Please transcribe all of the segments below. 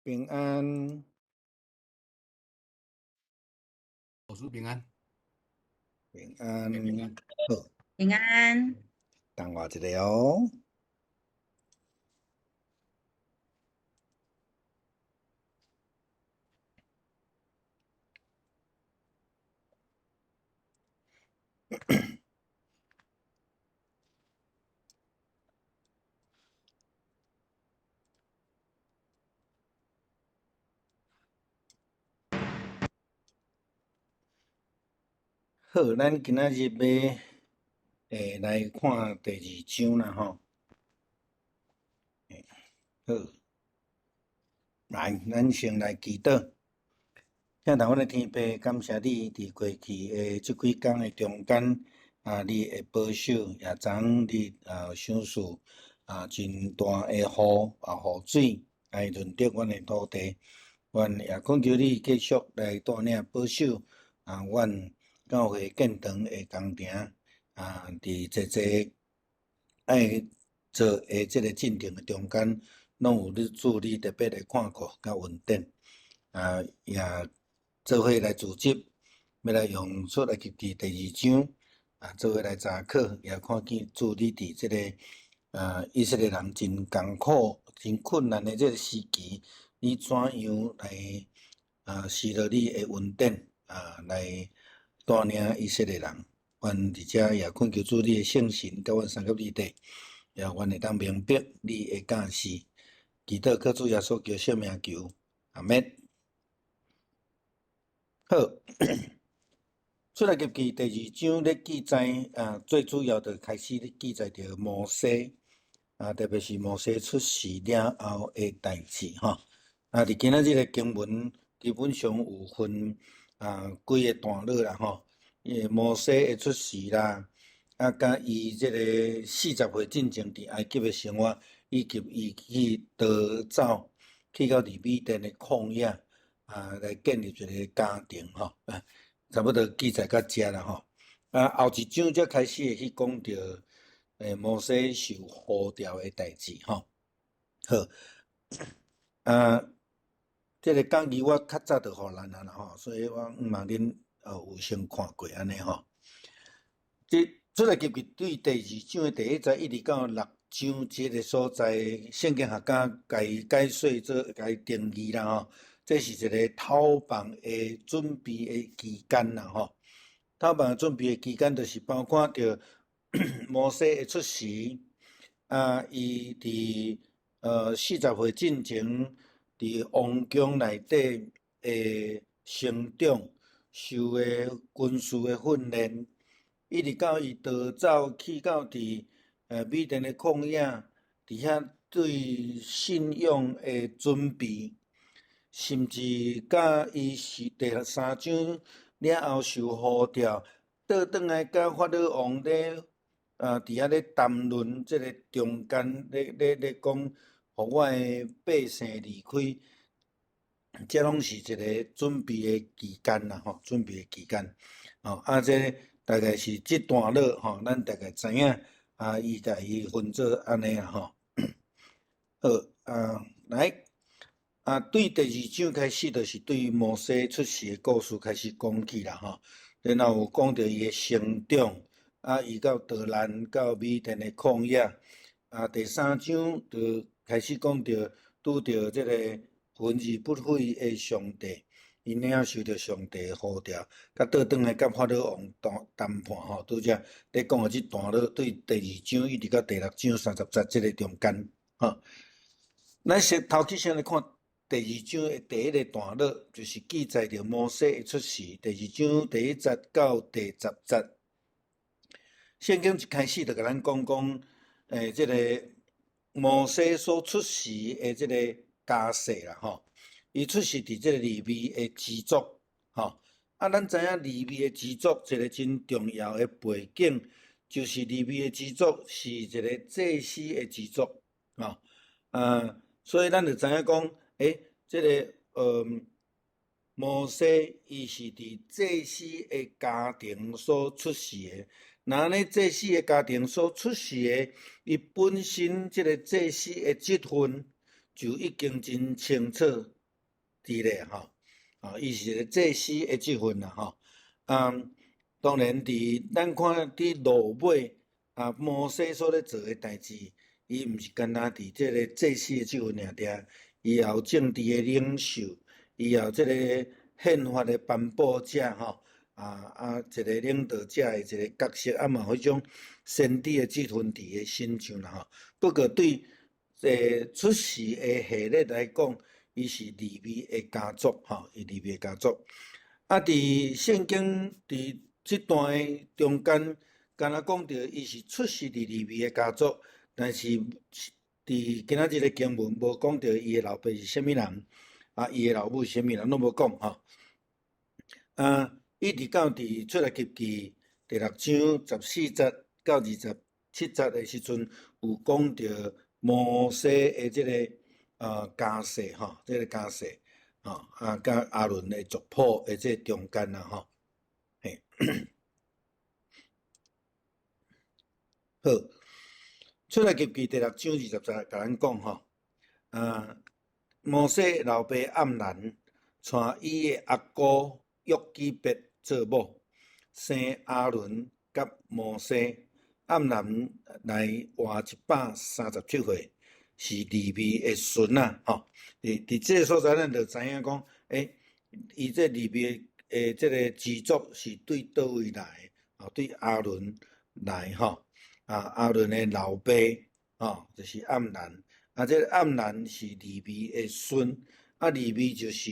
平安。老師平安。平安。平安。好。平安。等我一下哦。好，咱今仔日欲來看第二章啦吼。好，來，咱先來祈禱。疼愛阮的天父，感謝你佇過去的這幾工的中間，啊，你的保守，也知影你啊賞賜啊真大的雨啊雨水來潤澤阮的土地。阮也懇求你繼續來帶領保守啊，阮教會建堂的工程啊，佇濟濟愛做的這个進程的中間，攏有你主你特別的看顧佮恩典啊，也做伙來組織，欲來用出埃及記第二章啊，做伙來查考，也看見主你佇這个啊以色列人真艱苦、真困難的這个時期，你怎樣來啊施落你的恩典啊來帶領以色列人。阮佇遮也懇求主你的聖神佮阮相佮佇底，也阮會當明白你的教示。祈禱靠主耶穌基督聖名求，阿們。好，出埃及記第二章咧記載啊，最主要就開始咧記載著摩西啊，特別是摩西出世了後的代誌吼。啊，佇今仔日的經文基本上有分啊幾个段落啦吼。伊摩西的出世啦，啊，佮伊這个40歲進前佇埃及的生活，以及伊去逃走去到佇米甸的曠野啊，來建立一个家庭吼，啊，差不多記載到遮啦吼。啊，後一章才開始會去講著，摩西受呼召的代誌吼。好，啊，這个講義我較早就予咱啊啦吼，所以我毋茫恁有先看過按呢吼。這出埃及記對第二章的第一節一直到六章這个所在，聖經學家共伊解說做共伊定義啦吼。這是一个土房的準備的期間啦吼。土房的準備的期間，就是包括著摩西的出世，啊，伊佇40歲進前佇王宮內底的成長，受的軍事的訓練，一直到伊逃走去到佇米甸的曠野，佇遐對信仰的準備，甚至佮伊是第三章了後受呼召，倒轉來佮法老王咧佇遐咧談論這个中間咧咧咧講，予我的百姓離開，這攏是一個準備的期間啦，吼，準備的期間，吼，啊，這大概是這段落吼，咱大概知影，啊，伊共伊分做按呢啦，吼。好，啊，來，啊，對第二章開始，就是對摩西出世的故事開始講起啦，吼。然後有講著伊的成長，啊，伊到逃難到米甸的曠野，啊，第三章就開始講著拄著這個魂而不毀的上帝，伊領受著上帝的呼召，佮倒轉來佮法老王談談判吼，拄才咧講的這段落，對第二章一直到第六章30節這个中間，吼。咱先頭去先來看第二章的第一个段落，就是記載著摩西的出世，第二章第一節到第十節。聖經一開始就共咱講講，這个摩西所出世的這个家世啦，吼，伊出世佇這个利未的支族，吼，啊，咱知影利未的支族一个真重要的背景，就是利未的支族是一个祭司的支族，吼，啊，所以咱就知影講，這个摩西伊是佇祭司的家庭所出世的，若按呢祭司的家庭所出世的，伊本身這个祭司的職分就已經真清楚，佇咧吼，啊，伊是一個祭司的職份啦吼。啊，當然佇咱看佇落尾啊，摩西所咧做的代誌，伊毋是干焦佇這個祭司的職份爾爾，伊也有政治的領袖，伊也有這個憲法的頒布者吼，啊，一個領導者的一個角色，啊嘛有彼種先知的職份佇伊身上啦吼。不過對出世的系列來講，伊是利未的家族吼，伊利未的家族。啊，佇聖經佇這段的中間，敢若講著伊是出世佇利未的家族，但是佇今仔日的經文無講著伊的老爸是啥物人，啊，伊的老母是啥物人，攏無講吼。啊，一直到佇出埃及記第六章14節到27節的時陣，有講著摩西的這个家世吼，這个家世吼，啊，佮亞倫的族譜的這中間啦吼，嘿，好，出埃及記第六章20節共咱講吼，啊，摩西老爸暗蘭娶伊的阿姑約基別做某，生亞倫佮摩西。暗蘭來活137歲，是利未的孫仔吼。佇這个所在，咱就知影講，欸，伊這利未的這个支族是對佗位來？哦，對亞倫來吼。啊，亞倫的老爸吼，就是暗蘭。啊，這个暗蘭是利未的孫。啊，利未就是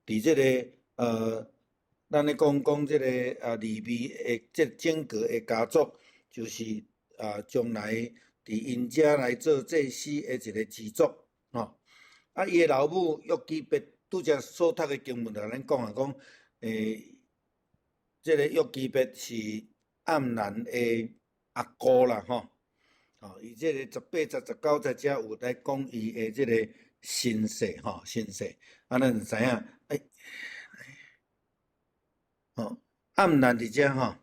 佇這个咱咧講講這个啊，利未的這整個的家族。就是啊，將來佇𪜶遮來做祭司的一個支族，吼。啊，伊的老母約基別拄才所讀的經文就共咱講啊，講，這个約基別是暗蘭的阿姑啦，吼。吼，伊這個18節、19節遮有來講伊的這个身世，吼，身世。啊，咱就知影，欸，吼，暗蘭佇遮吼，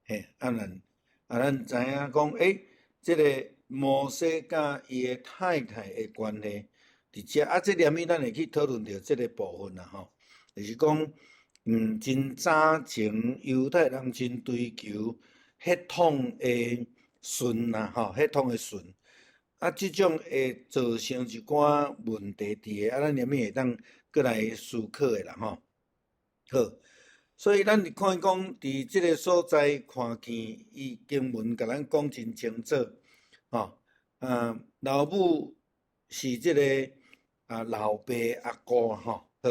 嘿，暗蘭。啊，咱知影講，欸，這个摩西佮伊的太太的關係，佇遮啊，這連物咱會去討論著這个部分啦，吼，就是講，真早前猶太人真追求血統的順啦，吼，血統的順，啊，這種會造成一寡問題佇个，啊，咱連物會當閣來思考的啦，吼，好。所以咱看講，佇這个所在看見伊經文共咱講真清楚，吼，啊，老母是這个啊老爸阿姑吼，好，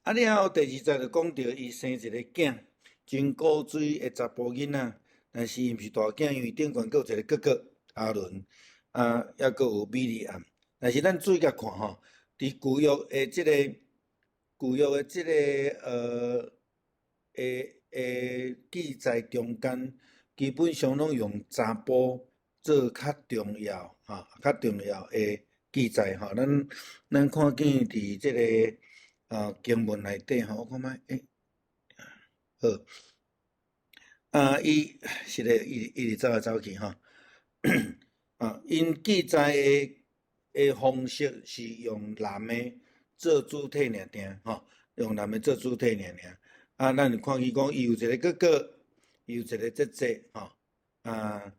啊了後第二節就講著伊生一个囝，真古錐的查埔囡仔，但是伊毋是大囝，因為頂懸閣有一個哥哥亞倫，啊，抑閣有米利暗。但是咱注意共看吼，佇舊約的這个舊約的這个的記載中間，基本上攏用查埔做較重要吼，較重要的記載吼。咱看見佇這个經文內底吼，我看覓，欸，好，啊，伊是咧，伊一直走來走去吼，啊，𪜶記載的方式是用男的做主體爾爾吼，用男的做主體爾爾。啊，咱就看見講，伊有一个哥哥，伊有一个姐姐，吼。啊，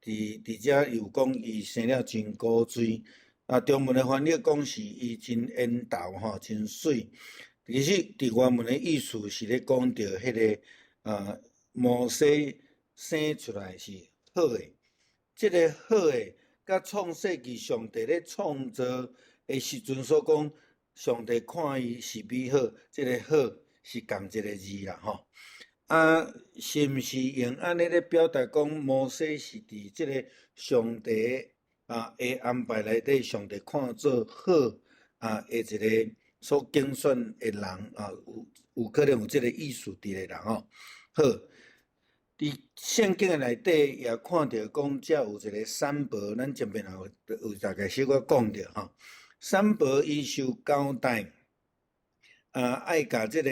佇遮又講伊生了真古錐。啊，中文的翻譯講是伊真緣投吼，真媠。其實佇原文的意思是咧講著彼个啊，摩西生出來是好的。這个好的，佮創世記上帝咧創造的時陣所講，上帝看伊是美好，這个好是仝一个字啦，吼。啊，是毋是用按呢咧表達講，摩西是佇這个上帝啊的安排內底，上帝看做好啊的一个所揀選的人啊，有可能有這个意思佇咧啦，吼。好，佇聖經的內底也看著講，遮有一個散婆，咱前面也有大概小可講著吼。散婆伊受交代啊，愛共這个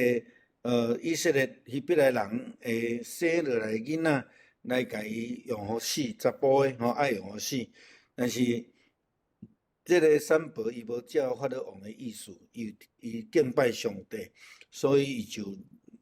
以色列希伯來人的生落來囡仔來共伊用予死，查埔的吼愛用予死，但是這个散婆伊無照法老王的意思，伊伊敬拜上帝，所以伊就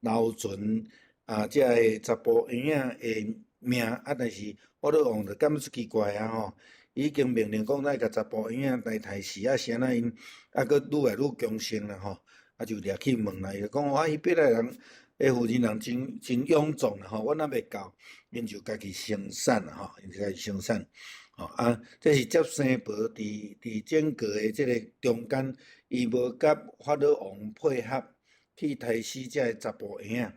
留存啊，這个查埔嬰仔的命啊。但是法老王就感覺奇怪啊吼，伊已經命令講愛共查埔嬰仔來刣死啊，啥物𪜶啊，閣愈來愈強盛啦吼，啊就掠去問啦，伊就講啊，希伯來人的婦人人真真勇壯啦吼，阮猶未夠，𪜶就家己生產啦吼，𪜶就家己生產。吼啊，這是接生婆佇佇整個的這个中間，伊無佮法老王配合去刣死這个查埔嬰仔。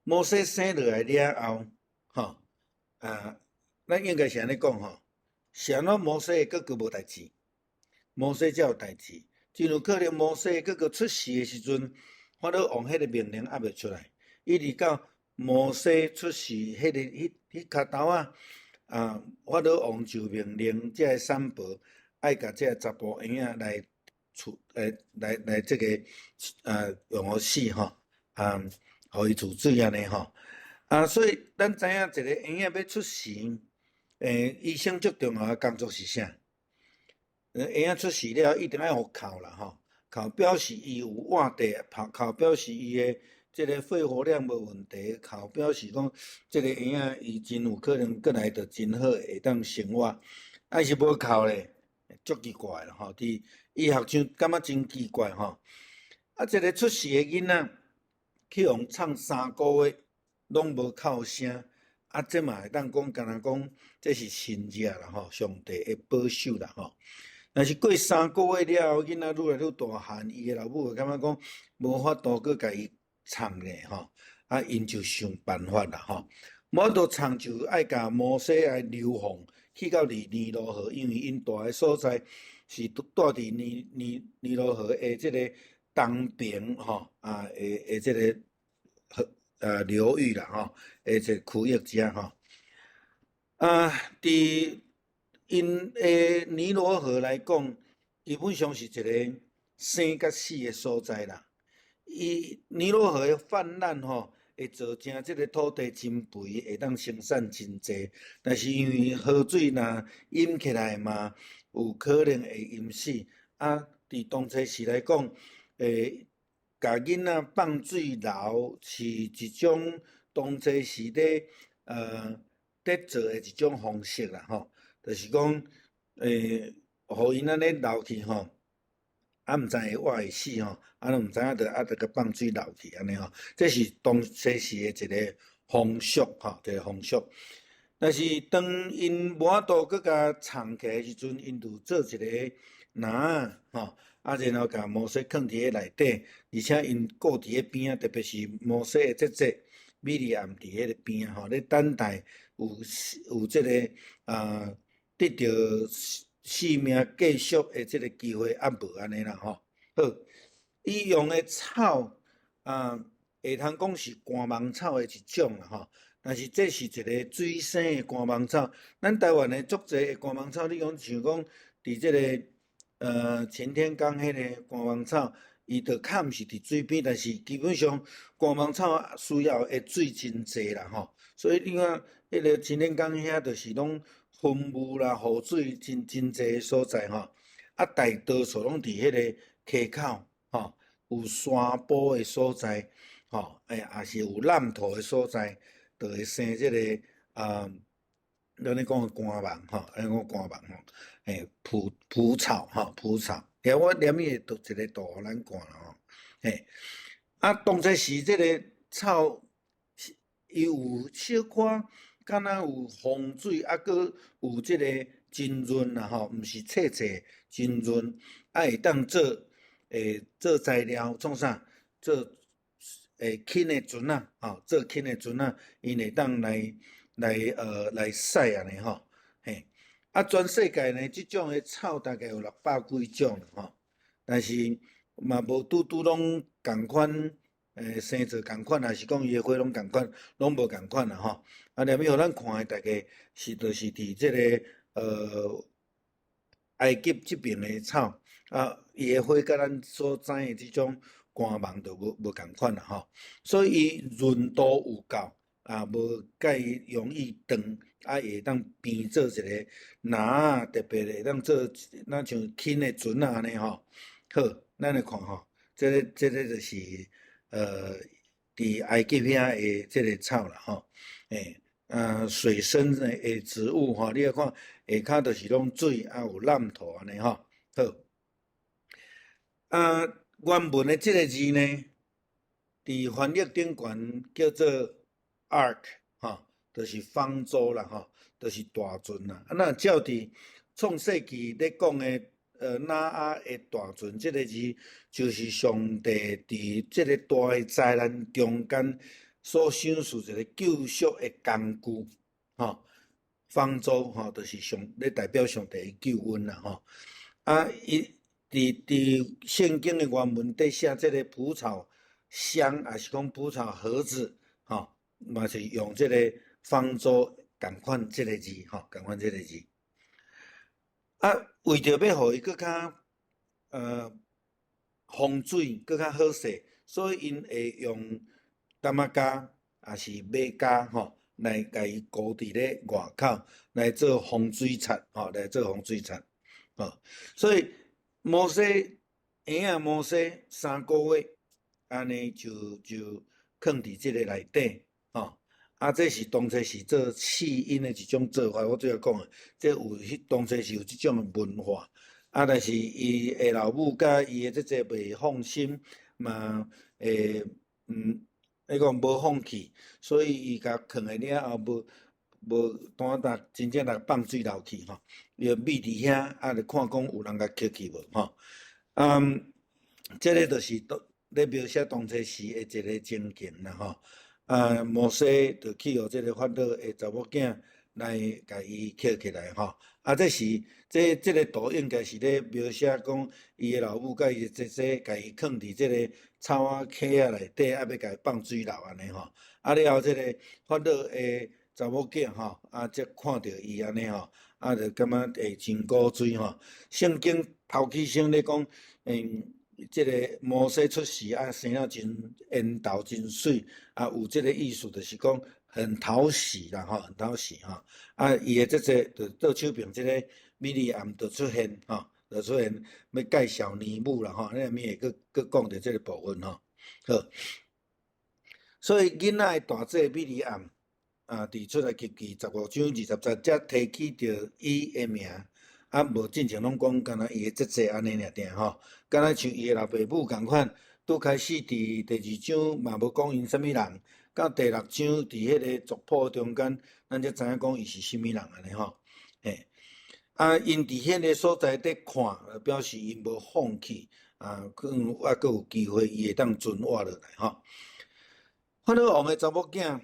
摩西生落來了後，吼啊，咱應該是按呢講吼，是按怎摩西的哥哥無代誌，摩西才有代誌。真有可能摩西哥哥出世的時陣，法老王彼个命令猶未出來，一直到摩西出世彼个彼彼跤頭仔。啊！法老王就命令這个散婆愛共這个查埔嬰仔來處，來來這个啊用予死吼，啊，予伊處死按呢吼。啊，所以咱知影一个嬰仔欲出世，醫生足重要的工作是啥？嬰仔出世了，一定愛予哭啦吼，哭表示伊有活地，哭表示伊的這个肺活量無問題，哭表示講這个嬰仔伊真有可能過來就真好，會當生活。啊，是無哭咧，足奇怪啦吼！佇醫學上感覺真奇怪吼。啊，這个出世的囡仔去予創3個月，攏無哭聲，啊，這嘛會當講，敢若講這是神跡啦吼，上帝的保守啦吼。若是過三個月了後，囡仔愈來愈大漢，伊的老母會感覺講無法度閣共伊創咧吼，啊，𪜶就想辦法啦吼。無法度創就愛共摩西來流放去到佇尼羅河，因為𪜶蹛的所在是蹛佇尼尼尼羅河的這個東邊吼，啊，的的這個河流域啦吼，的這個區域遮吼。啊，佇𪜶的尼羅河來講，基本上是一個生佮死的所在啦。伊尼羅河的泛濫吼，會造成這个土地真肥，會當生產真濟。但是因為河水若淹起來嘛，有可能會淹死。啊，佇當初時來講，共囡仔放水流是一種當初時咧咧做的一種方式啦吼，就是講，予𪜶按呢流去吼。啊，毋知會活會死吼，啊，攏毋知影，就啊，就共放水流去按呢吼，這是當初時的一个風俗吼，一个風俗。但是當𪜶無法度閣共藏起來的時陣，𪜶就做一个籃仔吼，啊，然後共摩西囥佇彼內底，而且𪜶顧佇彼邊仔，特別是摩西的姐姐米利暗佇彼个邊仔吼，咧等待有有這个啊得著性命繼續的這个機會，猶無按呢啦吼。好，伊用的草啊，會通講是肝芒草的一種啦吼。但是這是一个水生的肝芒草。咱台灣的足濟的肝芒草，你講像講佇這个擎天崗彼个肝芒草，伊就較毋是佇水邊，但是基本上肝芒草需要的水真濟啦吼。所以你看，彼个擎天崗遐就是攏雲霧啦、雨水真真濟的所在吼。啊，大多數攏佇彼个溪口吼，有山坡的所在吼，欸，抑是有爛土的所在，就會生這个啊，咱咧講的肝芒吼，咱講肝芒吼，欸，蒲蒲草吼，蒲草。遐我連伊圖一个圖予咱看啦吼，嘿，啊，當初時這个草，伊有小可敢若有風水，啊，閣有這个真潤啦吼，毋是脆脆，真潤，啊會當做做材料，創啥？做輕的船仔，吼，做輕的船仔，𪜶會當來來來駛按呢吼，嘿，啊，全世界呢，這種的草大概有600幾種吼，但是嘛無拄拄攏仝款，生做仝款，抑是講伊的花攏仝款，攏無仝款啦吼。啊，連予咱看的大概是就是佇這个埃及這邊的草，啊，伊的花佮咱所知的這種肝芒就無無仝款啦吼。所以伊潤度有夠，啊，無介容易斷，啊，會當編做一个籃，特別會當做若像輕的船仔按呢吼。好，咱來看吼，這個就是佇埃及遐的這个草啦吼，水生的植物吼，你來看下跤就是攏水，啊有爛土按呢吼。好，啊，原文的這个字呢，佇翻譯頂懸叫做 Ark 吼，就是方舟啦吼，就是大船啦。啊，若照佇創世記咧講的，挪亞的大船這个字，就是上帝佇這个大的災難中間所賞賜一個救贖的工具，吼。方舟吼，就是上咧代表上帝的救恩啦，吼。啊，伊佇聖經的原文底寫這个蒲草箱，抑是講蒲草盒子，吼，嘛是用這個方舟仝款這个字，吼，仝款這个字。啊，為著欲予伊閣較防水，閣較好勢，所以𪜶會用柑仔膠，抑是馬膠，吼，來共伊糊佇咧外口，來做防水漆，吼，來做防水漆，吼。所以摩西嬰仔摩西3個月，按呢就囥佇這个內底，吼。啊，這是當初是做棄嬰的一種做法，我拄才講的，這有彼當初是有這種的文化。啊，但是伊的老母佮伊的姐姐袂放心，嘛會彼講無放棄，所以伊共囥的了後，無單逐真正來放水流去吼，伊就覕佇遐，啊，就看講有人共抾去無吼。這个就是當咧描寫當初時的一个情景啦吼。啊，摩西就去予這个法老的查某囝來共伊抾起來吼。啊，這是這個圖應該是咧描寫講伊的老母佮伊的姐姐共伊囥佇這个草仔坑仔內底，啊，欲共伊放水流按呢吼。啊，了後這个法老的查某囝吼，啊，才看著伊按呢吼，啊，就感覺會真古錐吼。聖經頭起先咧講，這个摩西出世啊，生了真緣投真媠，啊，有這个意思，就是講很討喜啦，吼，很討喜吼。啊，伊的姐姐就倒手邊這个米利暗就出現，吼，就出現欲介紹乳母啦，吼，咱下面會閣閣講著這个部分吼。好，所以囡仔的大姐米利暗啊，佇出埃及記15章20節，才提起著伊的名。啊，無進前攏講敢若伊的姐姐按呢爾爾吼，敢若像伊的老爸母仝款，拄開始佇第二章嘛無講𪜶啥物人，到第六章佇彼个族譜中間，咱才知影講伊是啥物人按呢吼。嘿，啊，𪜶佇彼個所在佇看，表示𪜶無放棄，啊，可能猶閣有機會伊會當存活落來吼。法老王的查某囝，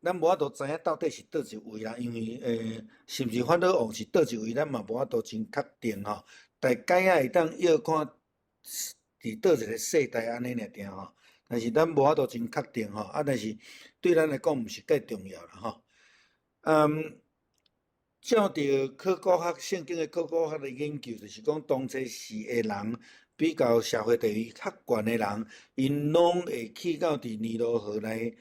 咱無法度知影到底是佗一位啦，因為是毋是法老王是佗一位，咱嘛無法度真確定吼。大概仔會當臆看佇佗一个世代按呢爾爾吼，但是咱無法度真確定吼。啊，但是對咱來講毋是介重要啦吼。照著考古學，聖經的考古學的研究，就是講當初時的人比較社會地位較懸的人，𪜶攏會去到佇尼羅河來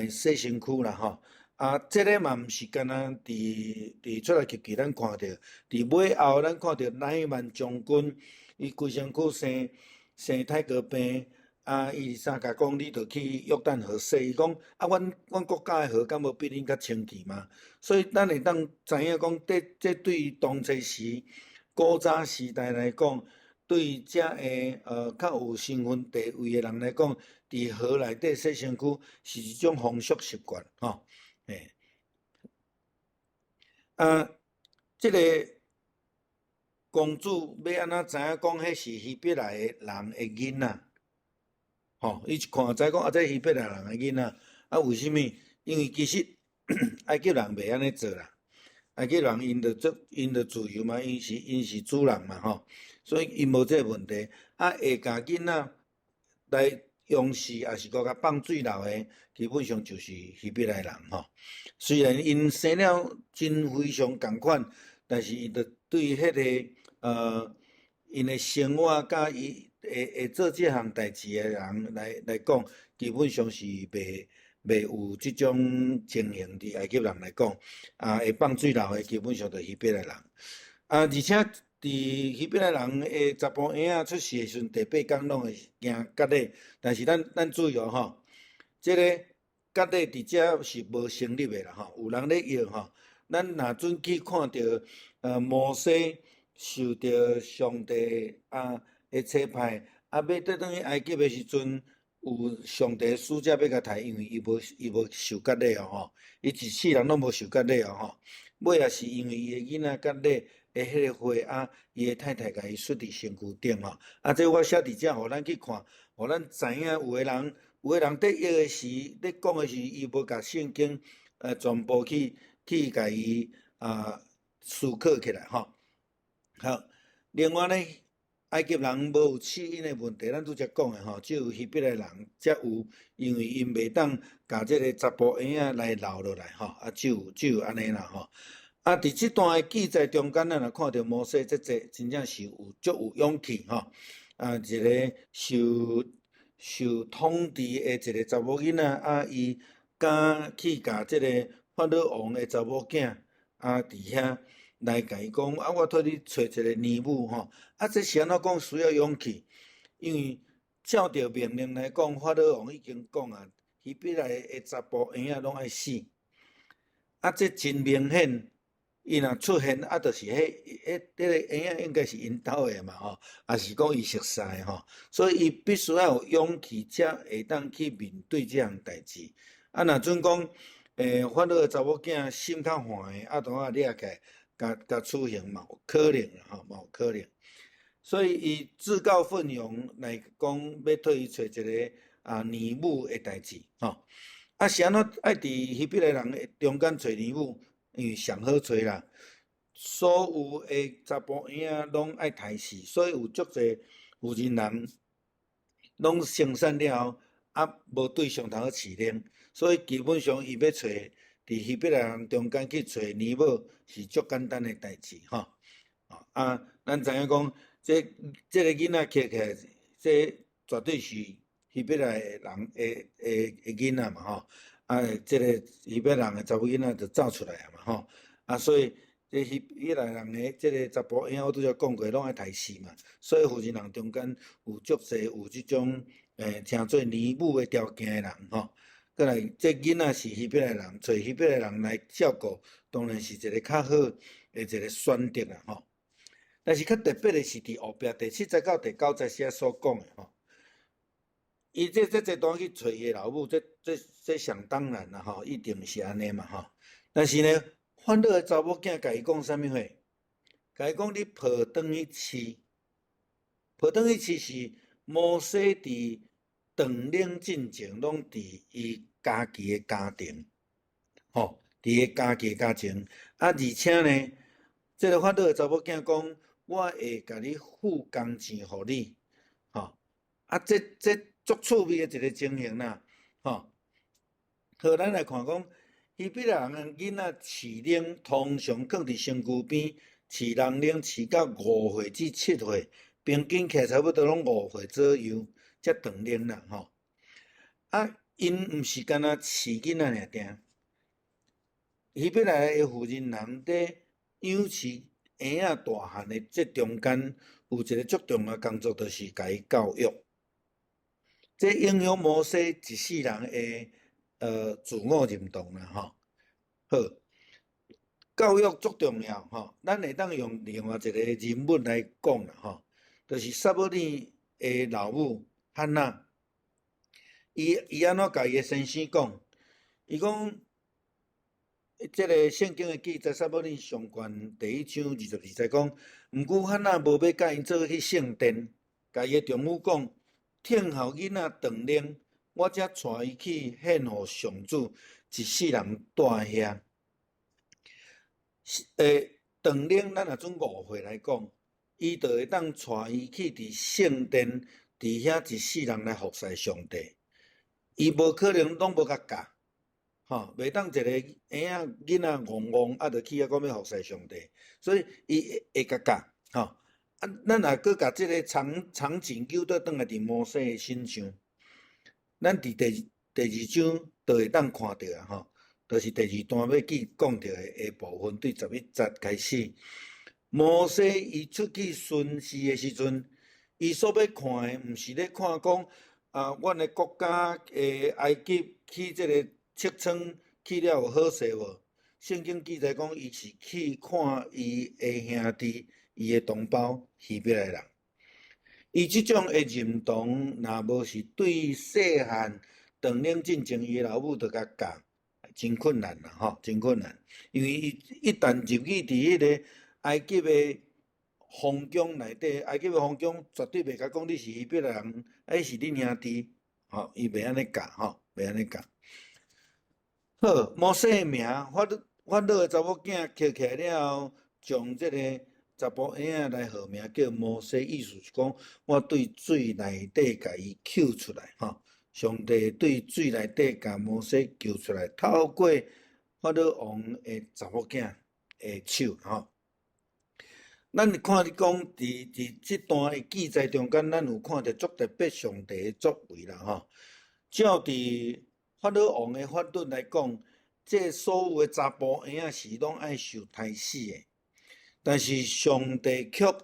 洗身軀啦吼。啊，這个嘛毋是干焦佇出埃及記咱看著，佇尾後咱看著乃縵將軍，伊規身軀生泰國病，啊，伊啥共講，你著去約旦河洗，伊講啊，阮國家的河敢無比恁較清氣嗎？所以咱會當知影講，這對當初時古早時代來講，對遮个較有身份地位的人來講，佇河內底洗身軀是一種風俗習慣，吼，嘿。啊，這个公主欲按怎知影講，彼是希伯來的人的囡仔？吼，伊一看就知講啊，這希伯來人的囡仔，啊，為啥物？因為其實埃及人袂按呢做啦，埃及人𪜶就足，𪜶就自由嘛，𪜶是主人嘛，吼，所以𪜶無這個問題。啊，會共囡仔來用死，抑是閣共放水流的，基本上就是希伯來人吼。雖然𪜶生了真非常仝款，但是伊就對彼个𪜶的生活佮伊會做這項代誌的人來講，基本上是袂袂有這種情形。佇埃及人來講，啊，會放水流的基本上就希伯來人。啊，而且佇希伯來人的查埔嬰仔出世的時陣，第八工攏會行割禮。但是咱注意哦吼，這个割禮佇遮是無成立的啦吼。有人咧譯吼，咱若準去看著摩西受著上帝啊的差派，啊，欲倒轉去埃及的時陣，有上帝使者欲共刣，因為伊無受割禮哦吼，伊一世人攏無受割禮哦吼。尾仔是因為伊的囡仔割禮的彼個血啊，伊的太太共伊摔佇身軀頂吼。啊，這我寫佇遮，予咱去看，予咱知影有的人佇譯的時，咧講的時，伊無共聖經全部去共伊啊思考起來吼。好，另外呢，埃及人無有棄嬰的問題，咱拄才講的吼，只有希伯來人才有，因為𪜶袂當共這个查埔嬰仔來留落來吼，啊，只有按呢啦吼。啊，佇這段的記載中間，咱若看著摩西這這真正是有足有勇氣吼，啊，一个受統治的一个查某囡仔，啊，伊敢去共這个法老王的查某囝啊，佇遐來共伊講，啊，我替你揣一个奶母吼，啊，這是按怎講需要勇氣？因為照著命令來講，法老王已經講啊，希伯來的查埔嬰仔攏愛死。啊，這真明顯，伊若出現啊，就是彼個嬰仔應該是𪜶兜的嘛吼，抑是講伊熟似的吼，所以伊必須愛有勇氣，才會當去面對這項代誌。啊，若準講，法老的查某囝心較橫的，啊，當下掠起來，共共處刑嘛有可能吼，嘛有可能。所以伊自告奮勇來講，欲替伊揣一个啊奶母的代誌吼。啊，是按怎愛佇希伯來人的中間揣奶母？因為上好揣啦。所有的查埔嬰仔攏愛刣死，所以有足濟婦人人攏生產了後，啊，無對象通去飼奶，所以基本上伊欲揣佇希伯來人中間去揣奶母是足簡單的代誌吼。啊，咱知影講，這个囡仔揢起來，這絕對是希伯來人的囡仔嘛吼。啊，這个希伯來人的查某囡仔就走出來啊嘛吼。啊，所以這希伯來人的這个查埔嬰，我拄才講過，攏愛刣死嘛。所以婦人人中間有足濟有這種稱做奶母的條件的人吼。過來，這囡仔是希伯來人，揣希伯來人來照顧，當然是一个較好的一个選擇啦吼。但是較特別的是，佇後壁第七節到第九節寫所講的吼，伊這當去揣伊的老母，這想當然啦吼，一定是按呢嘛吼。但是呢，法老的查某囝共伊講啥物話？共伊講你抱轉去飼，抱轉去飼是摩西佇斷奶進前，攏佇伊家己的家庭，吼，佇伊家己的家庭。啊，而且呢，這个法老的查某囝講，我會共你付工錢予你，吼，啊，這足趣味的一个情形啦，吼。好，咱來看講，希伯來人的囡仔飼奶，通常囥佇身軀邊飼人奶，飼到5歲至7歲，平均起來差不多攏五歲左右才斷奶啦，吼。啊，𪜶毋是干焦飼囡仔爾定，希伯來的婦人人佇養飼嬰仔大漢的這中間，有一个足重要工作，就是共伊教育。這影響摩西一世人的自我認同啦，吼。好，教育足重要，吼。咱會當用另外一个人物來講啦，吼，就是撒母耳的老母漢娜。伊按怎共伊的先生講？伊講，這个聖經的記載，撒母耳上卷第一章22節講，毋過漢娜無欲佮𪜶做伙去聖殿，共伊的丈夫講，聽候囡仔斷奶，我才帶伊去獻予上主，一世人蹛遐。斷奶，咱若準五歲來講，伊就會當帶伊去佇聖殿，佇遐一世人來服侍上帝。伊無可能攏無共教，吼，袂當一个嬰仔囡仔戇戇啊，就去遐講欲服侍上帝，所以伊會共教，吼。啊，咱若閣共這个場景糾倒轉來佇摩西的身上，咱佇第第二章就會當看著啊吼，就是第二段欲去講著的部分，對11節開始，摩西伊出去巡視的時陣，伊所欲看的，毋是咧看講啊，阮的國家的埃及起這个尺倉起了有好勢無？聖經記載講，伊是去看伊的兄弟，伊的同胞希伯來人。伊這種的認同，若無是對細漢長領進前，伊的老母就共教，真困難啦，吼，真困難。因為伊一旦入去佇彼个埃及的皇宮內底，埃及的皇宮絕對袂共講你是希伯來人，彼是恁兄弟，吼，伊袂按呢教，吼，袂按呢教。好，摩西的名，法老的查某囝抾起來了後，將這个查埔嬰仔來號名叫摩西，意思是講我對水內底共伊救出來，吼，上帝對水內底共摩西救出來，透過法老王的查某囝的手，吼。咱看你講，佇這段的記載中間，咱有看著足特別上帝的作為啦，吼。照佇法老王的法律來講，這所有的查埔嬰仔是攏愛受刣死的，但是上帝卻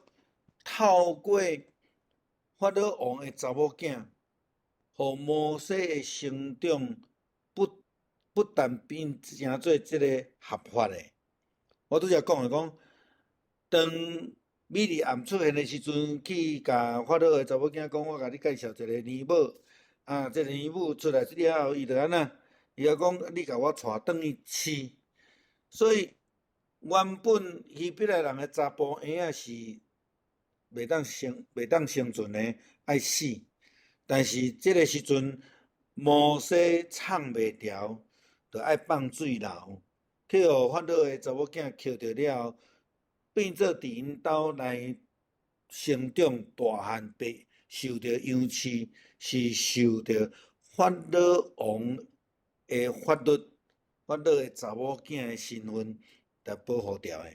透過法老王的查某囝，予摩西的成長不但變成做這个合法的。我拄才講的講，當米利暗出現的時陣，去共法老的查某囝講：我共你介紹一个尼母。啊，這个尼母出來了後，伊就按怎？伊就講：你共我帶轉去飼。所以原本希伯來人的查埔嬰仔是袂當生存的，愛死。但是這个時陣，摩西藏袂牢，就愛放水流，去予法老的查某囝抾著了後，變做佇𪜶兜來成長大漢，被受著養飼，是受著法老王的法律、法老的查某囝的身份來保護著的。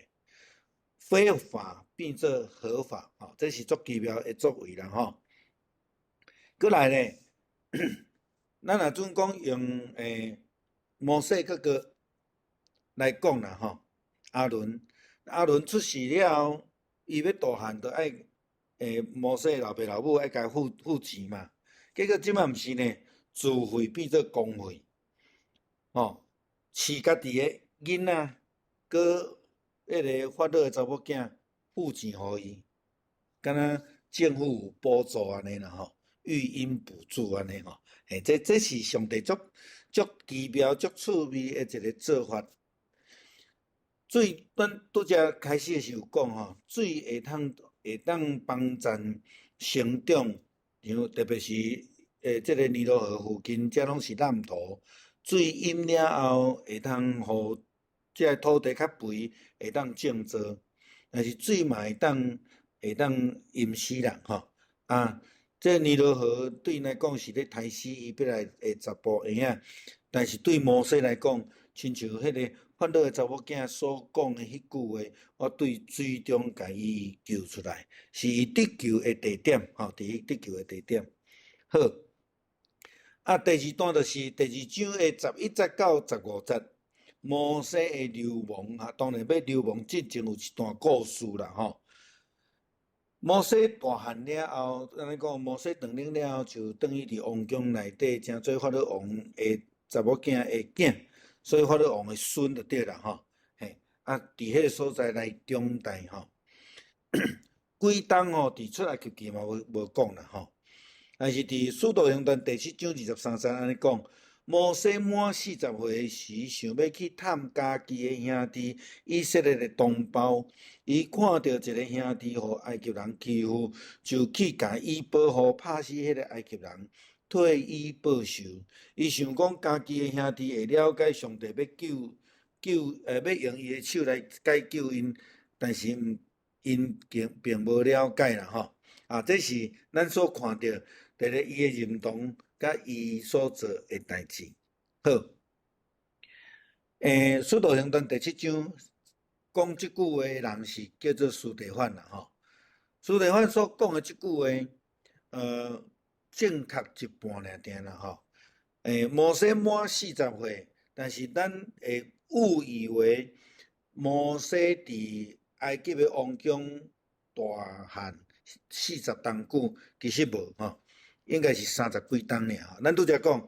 非法變做合法，吼，這是足奇妙的作為啦，吼。閣來咧，咱若準講用摩西哥哥來講啦，吼，亞倫，亞倫出世了後，伊欲大漢，就愛摩西老爸老母愛共付錢嘛。結果這擺毋是呢，自費變做公費，吼，飼家己的囡仔，閣彼个法老的查某囝付錢予伊，敢若政府有補助按呢啦吼，育嬰補助按呢吼，嘿，這是上帝足足奇妙、足趣味的一个做法。水，咱拄才開始的時有講吼，水會當幫贊成長，像特別是這个尼羅河附近，這攏是濫土，水淹了後會當予這个土地較肥，會當種作。但是水嘛會當淹死人吼。啊，這尼羅河對𪜶來講是咧刣死希伯來的查埔嬰仔，但是對摩西來講，親像彼个法老的查某囝所講的彼句話，我對水中共伊救出來，是伊得救的地點，吼，佇彼得救的地點。好，啊，第二段就是第二章的11節到15節，摩西的流亡，啊，當然欲流亡進前有一段故事啦，吼。摩西大漢了後，按呢講，摩西長大了後就轉去佇王宮內底，成做法老王的查某囝的囝，所以法老王的孫就對啦，吼。嘿，啊，佇彼个所在來長大，吼。幾冬吼，佇出埃及記嘛無講啦，吼。但是佇使徒行傳第七章23節按呢講，摩西滿40歲時，想欲去探家己的兄弟以色列的同胞，伊看著一个兄弟予埃及人欺負，就去共伊保護，拍死彼个埃及人，替伊報仇。伊想講家己的兄弟會了解上帝欲救，欲用伊的手來解救𪜶，但是毋，𪜶並無了解啦，吼。啊，這是咱所看著，佇咧伊的認同佮伊所做的代誌。好，使徒行傳第七章講這句話的人是叫做司提反啦，吼。司提反所講的這句話，正確一半爾爾啦，吼。摩西滿40歲，但是咱會誤以為摩西佇埃及的王宮大漢40冬久，其實無吼，應該是三十幾冬爾吼。咱拄才講，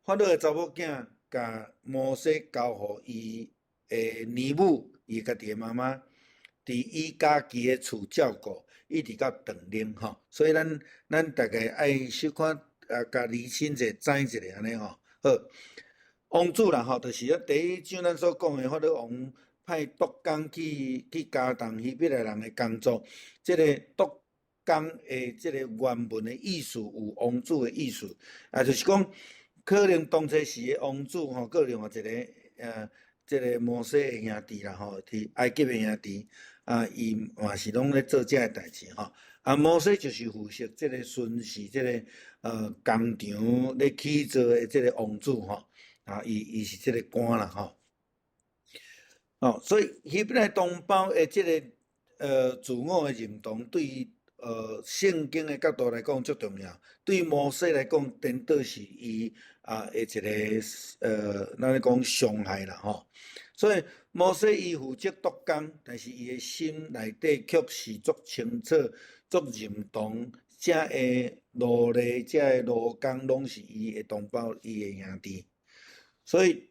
法老的查某囝共摩西交予伊的乳母，伊家己的媽媽，佇伊家己的厝照顧，一直到斷奶吼。所以咱逐家愛小可啊，共釐清者，知一下按呢吼。好，王子啦吼，就是第一章咱所講的法老王派督工去加重希伯來人的工作，這个督工的這个原文的意思有王子的意思，啊，就是講可能當初時的王子吼，閣另外一个這个摩西的兄弟啦吼，佇埃及的兄弟，啊，伊嘛是攏咧做這个代誌吼。啊，摩西就是負責這个巡視這个工廠咧起造的這个王子吼，啊，伊是這个官啦吼。哦，所以希伯來同胞的這个自我的認同，對聖經的角度來講足重要。對摩西來講，顛倒是伊啊的一个咱咧講傷害啦吼。所以摩西伊負責督工，但是伊的心內底卻是足清楚、足認同，這个奴隸、這个奴工攏是伊的同胞、伊的兄弟。所以，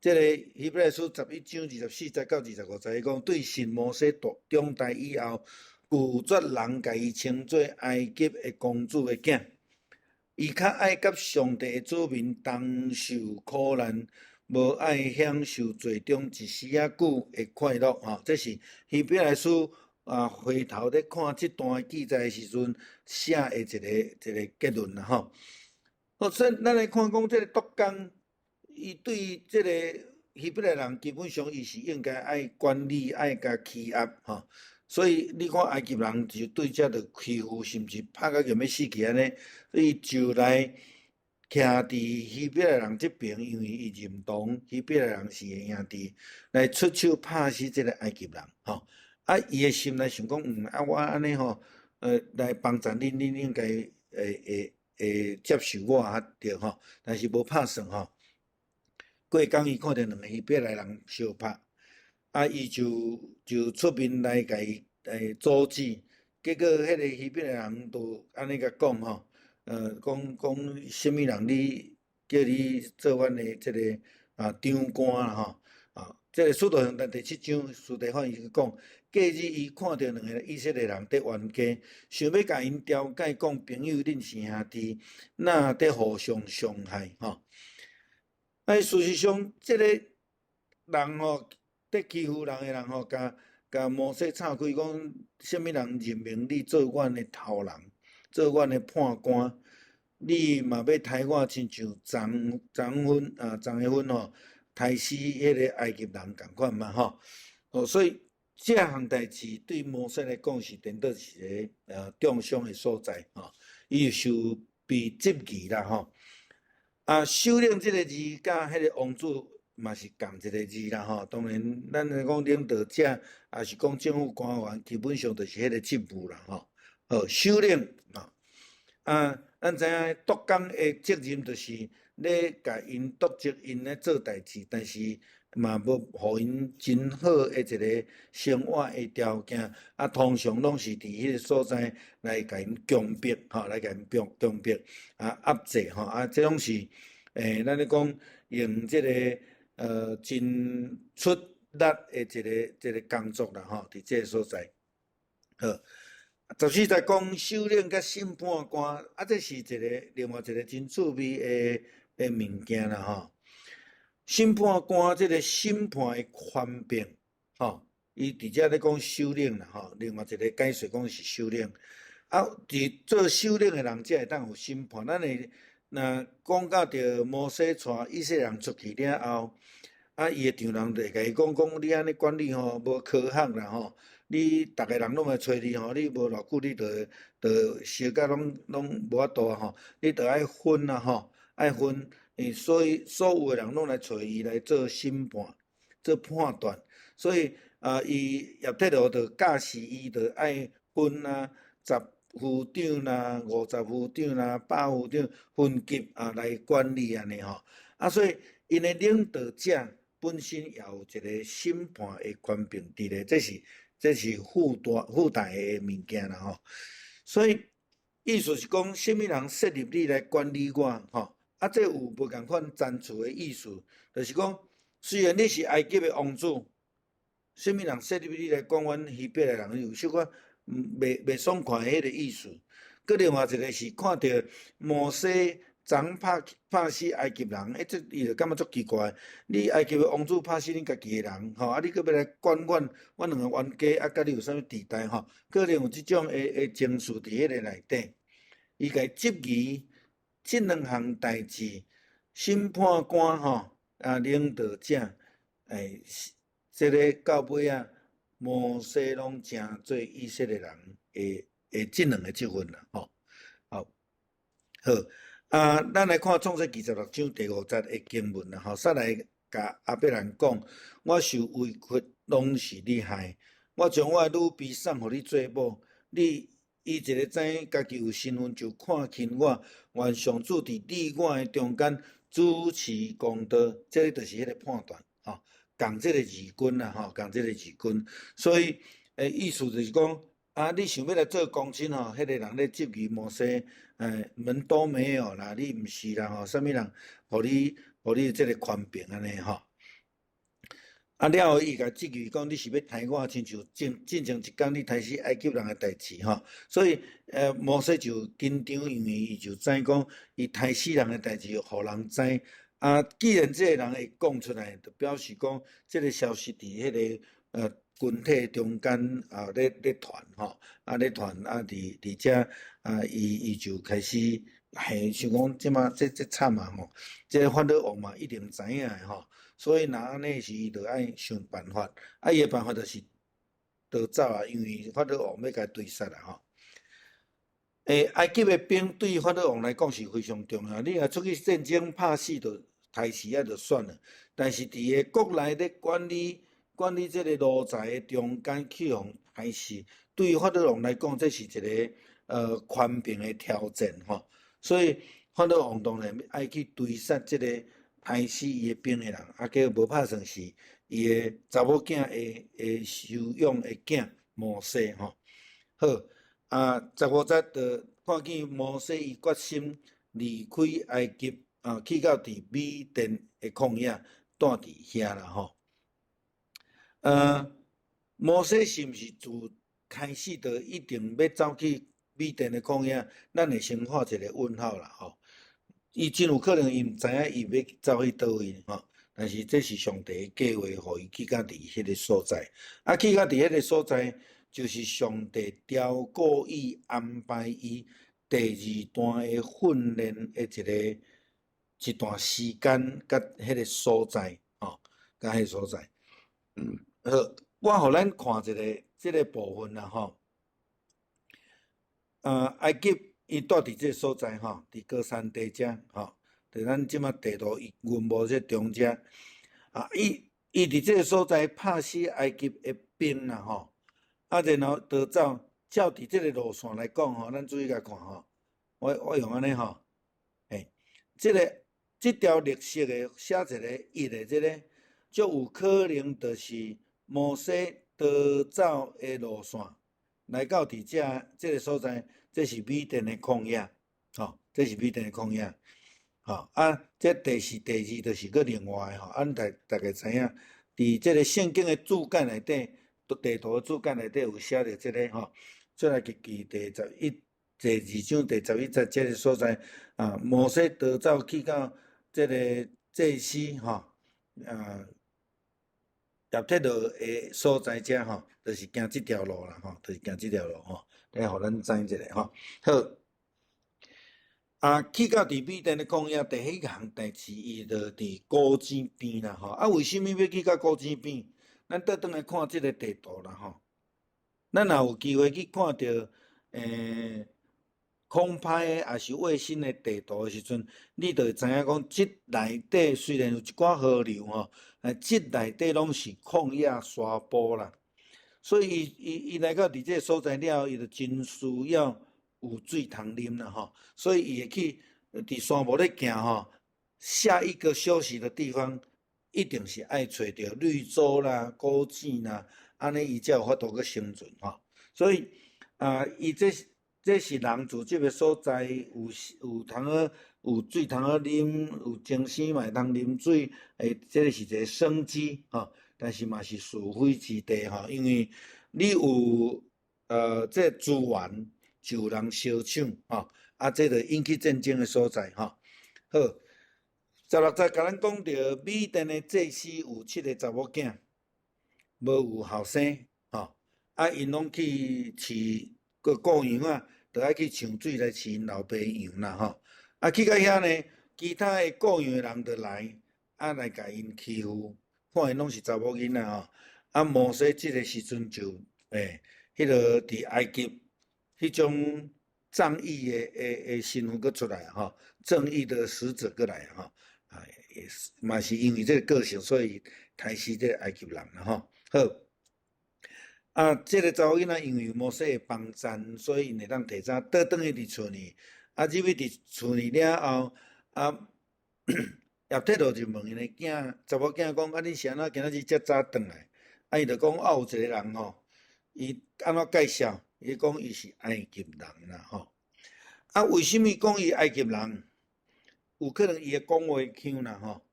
這个希伯來書11章24節到25節伊講，對信摩西大長大以後，拒絕人共伊稱做埃及的公主的囝，伊較愛佮上帝的子民同受苦難，無愛享受罪中一時仔久的快樂。吼，這是希伯來書啊，回頭咧看這段記載的時陣寫的一个一个結論啦。吼，好，所以咱來看講這个督工，伊對這个希伯來人基本上伊是應該愛管理、愛共欺壓，吼。所以你看埃及人就對這就欺負，甚至拍甲欲死去按呢，所以就來徛佇希伯來人這邊，因為伊認同希伯來人是伊兄弟，來出手拍死這个埃及人，吼。啊，伊的心內想講，啊，我按呢吼，來幫助恁，恁應該會接受我啊，對吼。但是無拍算吼。過工伊看著兩个希伯來人相拍，啊，伊就出面來共伊阻止，結果彼个希伯來人就按呢共講吼，講講啥物人你叫你做阮的這个啊長官啦吼，啊，這个使徒行傳第七章，司提反伊就講，隔日伊看著兩个以色列人佇冤家，想欲共𪜶調解，講朋友恁是兄弟，哪佇互相傷害吼？啊，事實上，這个人吼，佇欺負人的人吼，共共摩西吵開講，啥物人任命你做阮的頭人，做阮的判官？你嘛欲刣我親像昨昨昏啊，昨昏吼，刣死彼个埃及人仝款嘛吼？哦，所以這項代誌對摩西來講是顛倒是一个重傷的所在吼，伊受被質疑啦吼。啊，首領這个字佮彼个王子嘛是仝一个字啦吼。當然，咱來講領導者，抑是講政府官員，基本上就是彼個職務啦吼。好，首領吼，啊，咱知影督工的責任就是咧共𪜶督責𪜶咧做代誌，但是嘛無予𪜶真好的一个生活的條件。啊，通常攏是佇彼個所在來共𪜶強迫，吼，來共𪜶強強迫啊壓制吼，啊，這攏是咱咧講用這个真出力的一个一个工作啦，吼，佇這个所在。好，14節講首領佮審判官，啊，這是一个另外一个真趣味的物件啦，吼。審判官這个審判的權柄，吼，伊佇遮咧講首領啦，吼，另外一个解說講是首領。啊，佇做首領的人才會當有審判。咱會若講到著摩西帶以色列人出去了後，啊，伊的丈人就會共伊講講，你按呢管理吼無科學啦吼，你逐个人攏會揣你吼，你無偌久你就就燒甲攏攏無法度吼，你著愛分啊吼，愛分。所以所有的人攏來揣伊來做審判、做判斷。所以啊，伊葉忒羅就教示伊，就愛分啊，十夫長啦、50夫長啦、百夫長分級啊來管理按呢吼。啊，所以𪜶的領導者本身也有一個審判的權柄佇咧，這是附帶的物件啦吼。所以意思是講，啥物人設立你來管理我吼？啊，這有無仝款層次的意思，就是講，雖然你是埃及的王子，啥物人設立你來管阮希伯來人，有小可袂爽快彼个意思。閣另外一個是看著摩西昨拍死埃及人，欸，這伊就感覺足奇怪。你埃及的王子拍死恁家己的人，吼，啊，你閣欲來管阮，阮兩個冤家，啊，佮你有啥物底代吼？可能有這種的情緒佇彼个內底。伊共質疑這兩項代誌，審判官吼，啊，領導者，欸，這个到尾仔，摩西攏成做以色列人的這兩个職份啦，吼。好，好，啊，咱來看創世記16章第五節的經文啦，吼，撒來共亞伯蘭講：我受委屈，攏是你害，我將我的女婢送予你做某，你伊一个知影家己有身孕，就看輕我。願上主佇你我的中間主持公道，這个就是彼个判斷，吼，仝這个二軍啦，吼，仝這个二軍。所以，欸，意思就是講，啊，你想欲來做公親吼，彼个人咧質疑摩西，欸，門都沒有啦，你毋是啦，吼，啥物人予你這个權柄按呢吼？啊，了後伊共質疑講，你是欲刣我，親像進前一工你刣死埃及人的代誌吼。所以，摩西就緊張，因為伊就知講，伊刣死人的代誌，予人知。啊，既然這個人會講出來，就表示講，這个消息佇彼个群體中間啊咧傳吼，啊咧傳啊佇遮啊，伊就開始嘿想講，這馬這慘啊吼，這个法老王嘛一定知影的吼。所以若按呢時，伊就愛想辦法，啊，伊的辦法就是逃走啊，因為法老王欲共伊追殺啦吼。欸，埃及的兵對法老王來講是非常重要。你若出去戰爭拍死就刣死啊，就算了。但是佇个國內咧管理這个奴才的中間去予刣死，對法老王來講，這是一個權柄的挑戰吼。所以法老王當然愛去追殺這个刣死伊的兵的人，啊，結果無拍算是伊的查某囝的收養的囝摩西吼。好，啊，15節就看見摩西伊決心離開埃及，啊，去到佇米甸的曠野，蹛佇遐啦吼。摩西是毋是自開始就一定欲走去米甸的曠野？咱會先畫一個問號啦吼。伊真有可能伊毋知影伊欲走去佗位吼，但是這是上帝的計劃，予伊去到佇彼个所在。啊，去到佇彼个所在，就是上帝調過伊安排伊第二段的訓練的一段時間，佮彼个所在吼，佮彼个所在。好，我予咱看一个這个部分啦吼。埃及伊蹛佇這个所在吼，佇歌珊地遮吼，佇咱這馬地圖伊雲無這中遮。啊，伊佇這个所在拍死埃及的兵啦吼，啊，然後逃走，照佇這个路線來講吼，咱注意共看吼，我用按呢吼，欸，這條綠色的寫一个一的這个，就有可能就是摩西逃走的路線，來到佇遮這个所在，這是米甸的曠野，吼，這是米甸的曠野，吼，啊，這第四、第二就是閣另外的吼，啊，大家知影，佇這个聖經的注解內底，地圖的注解內底有寫著這个吼，出埃及記第11第2章第11節這个所在，啊，摩西逃走去到這个祭司吼，啊，葉忒羅的所在遮吼，就是行這條路啦吼，就是行這條路吼，來予咱知一下吼。好，啊，去到佇米甸的曠野，第彼項代誌，伊就佇古井邊啦吼。啊，為啥物欲去到古井邊？咱倒轉來看這个地圖啦吼。咱若有機會去看著，欸，空拍的抑是衛星的地圖的時陣，你就會知影講，這內底雖然有一寡河流吼，這內底攏是曠野沙坡啦。所以伊來到佇這个所在了後，伊就真需要有水通啉啦吼，所以伊會去佇沙漠咧行吼，下一個休息的地方一定是愛揣著綠洲啦、果子啦，按呢伊才有法度閣生存吼。所以啊，伊這是人住這个所在，有通好有水通好啉，有精生嘛會通啉水，這个是一个生機吼，但是嘛是是非之地吼，因為你有這資源，就有人相搶吼，啊，這就引起戰爭的所在吼。好，16節共咱講著，米甸的祭司有七个查某囝，無有後生吼，啊，𪜶攏去飼閣顧羊仔，就愛去搶水來飼𪜶老爸羊啦吼。啊，去到遐呢，其他的顧羊的人就來，啊來共𪜶欺負，看𪜶攏是查某囡仔吼。啊，摩西這个時陣就彼个佇埃及彼種仗義的身份閣出來吼，正義的使者閣來吼，啊，也是嘛是因為這个個性，所以刣死這个埃及人啦吼。好，啊，這个查某囡仔因為有摩西的幫贊，所以𪜶會當提早倒轉去佇厝裡。啊，入去佇厝裡了後，啊，葉忒羅就問𪜶的囝，查某囝講：啊，恁是按怎今仔日遮早轉來？啊，伊就講啊，有一個人吼，伊按怎介紹？伊講伊是埃及人啦吼。啊，為啥物講伊埃及人？有可能伊的講話腔啦吼，